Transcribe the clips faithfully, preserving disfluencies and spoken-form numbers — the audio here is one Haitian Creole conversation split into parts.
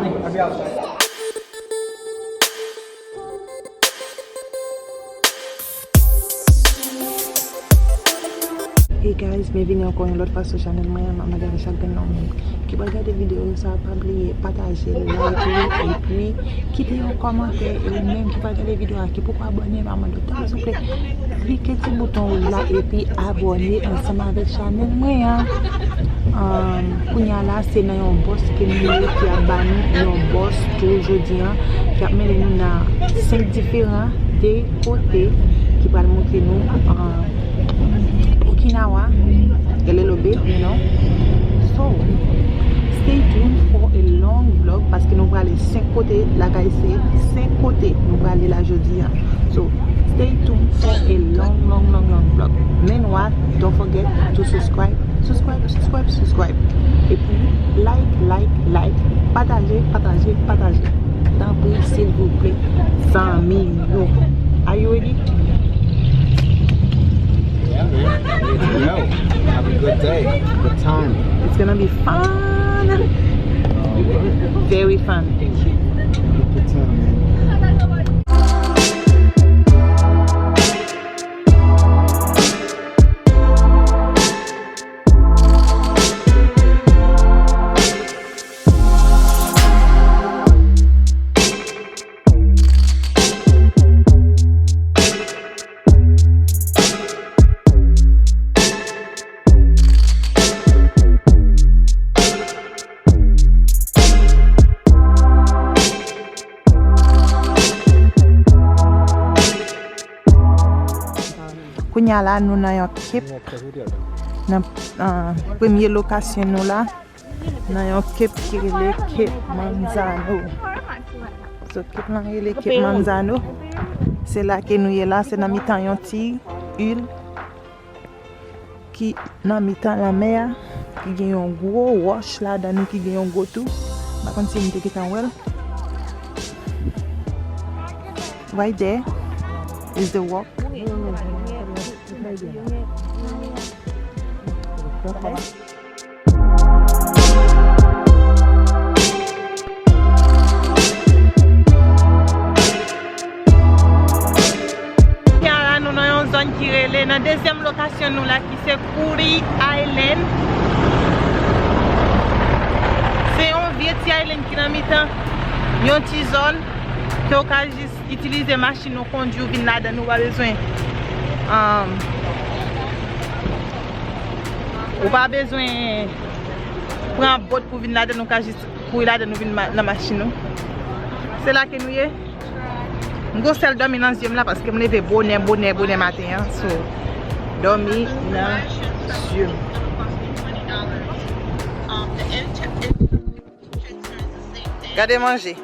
Hey guys, byenvini ankò yon lòt fwa sou chanèl mwen an, Mama Gade chak grenn nan moun. Ki pral gade videyo sa, pa bliye pataje, like li, epi kite yon kòmantè. E ou menm ki pral gade videyo a, ki poko abòne, m ap mande w tanpri souple, klike ti bouton wouj la epi abòne ansanm avèk chanèl mwen an. Um, kounye a la, se nan yon bòs ke nou ye ki ap ba nou yon bòs tou jodi an, ki ap mennen nou nan senk diferan de kote ki pral montre nou, uh, Okinawa, a little bit, you know. So, stay tuned for a long vlog, paske nou prale senk kote, lakay se senk kote nou prale la jodi an. So, stay tuned for a long, long, long, long vlog. Men nwa, don't forget to subscribe, subscribe, subscribe, subscribe. Epi, like, like, like, pataje, pataje, pataje. Tanpri, silvouplè, zanmi yo. Are you ready? Yeah, man. Ready to go. Have a good day. Good time. It's gonna be fun. All right. Very fun. Good time, man. Kounye a la, nou nan yon Cape, nan, ah, premye lokasyon nou la, nan yon Cape ki rele Cape Manzano. So, Cape lan rele Cape Manzano. Se la ke nou ye la, se nan mitan yon ti il ki nan mitan lanmè a, ki gen yon gwo wòch ladan li, ki gen yon gwo tou. M pa konn si nou te gentan wè l. Right there is the walk. Kounye a la, nou nan yon zòn ki rele, nan dezyèm lokasyon nou la, ki se Kuri Island. Se yon vye ti island ki nan mitan yon ti zòn ke w ka jis itilize machin ou kondui w vin ladan l, ou pa bezwen, um, ou pa bezwen pran bòt pou vin ladan l, ou ka jis kouri ladan l, ou vin ma-, nan machin ou. Se la ke nou ye. M gon sèl dòmi nan zye m la paske m leve bonè, bonè, bonè maten an. So, dòmi nan zye m. Gade manje.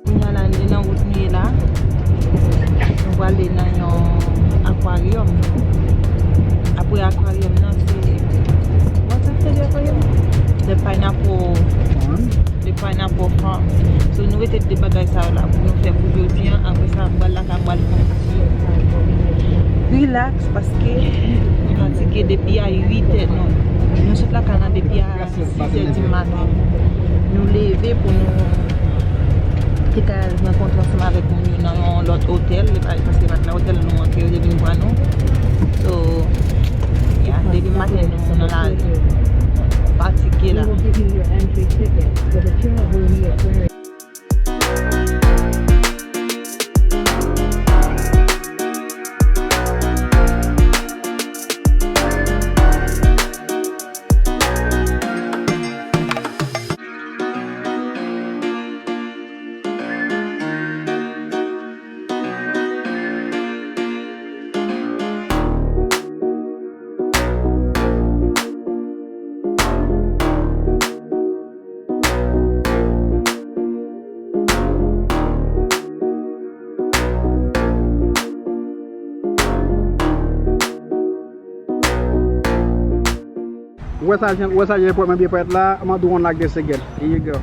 Kounye a la, nou nan wout nou ye la. Nou prale nan yon akwaryòm. Apre akwaryòm nan, se, what's after the aquarium? The pineapple. Farm? The pineapple farm. So, nou rete de bagay sa yo la pou nou fè pou jodi an. Apre sa, m pral lakay, m pral fè yon ti relax paske m fatige depi a uit è. Non, nou sot lakay lan depi a sis è di maten. Nou leve pou nou te ka rankontre ansanm avèk moun yo nan yon lòt otèl, paske se pa t nan otèl nou an ke yo te vin pran nou. So, yeah, depi maten nou nan lari. Fatige la. Ou wè sa jan, ou wè sa jan epòt mwen byen prèt la, m an dwon la gen sengèt. Here you go.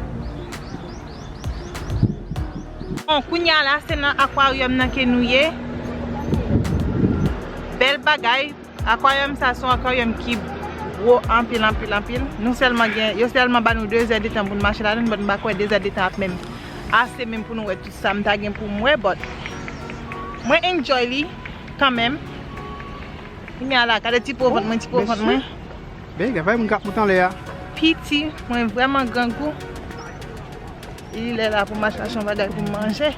Bon, kounye a la, se nan akwaryòm nan ke nou ye. Bèl bagay. Akwaryòm sa se yon akwaryòm ki gwo anpil, anpil, anpil. Nou sèlman gen, yo sèlman ba nou de zè de tan pou n mache ladan, but m pa kwè de zè de tan ap menm ase menm pou nou wè tout sa m ta gen pou m wè, but mwen enjoy li kanmenm. Kounye a la, gade ti po vant mwen, ti po vant mwen. Bèl, gade moun k ap moute anlè a. Piti, mwen vrèman grangou. Li lè la pou m al chache yon bagay pou m manje.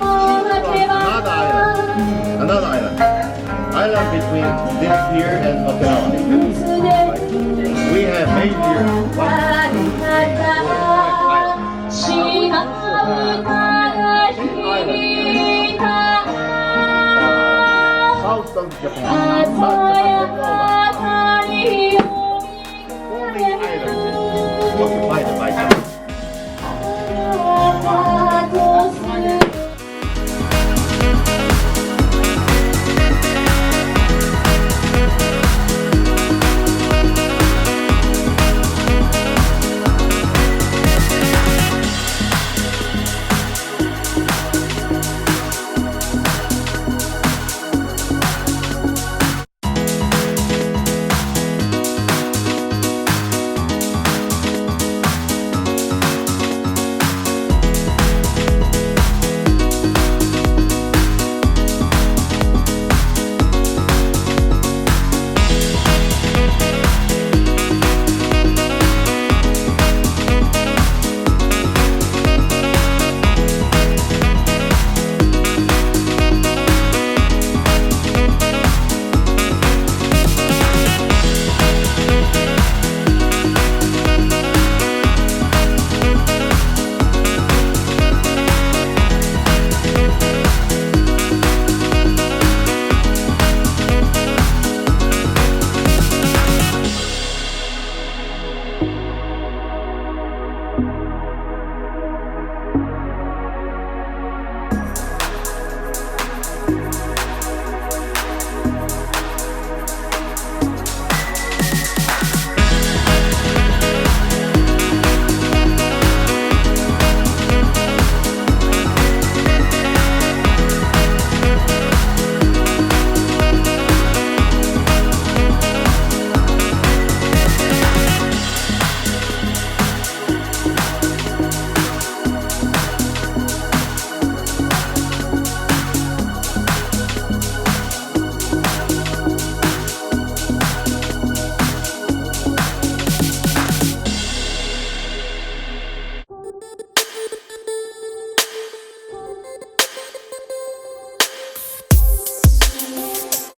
Another island. Another island. Island between this pier and Okinawa. We have major one, two, three, four, five islands. Fifth island.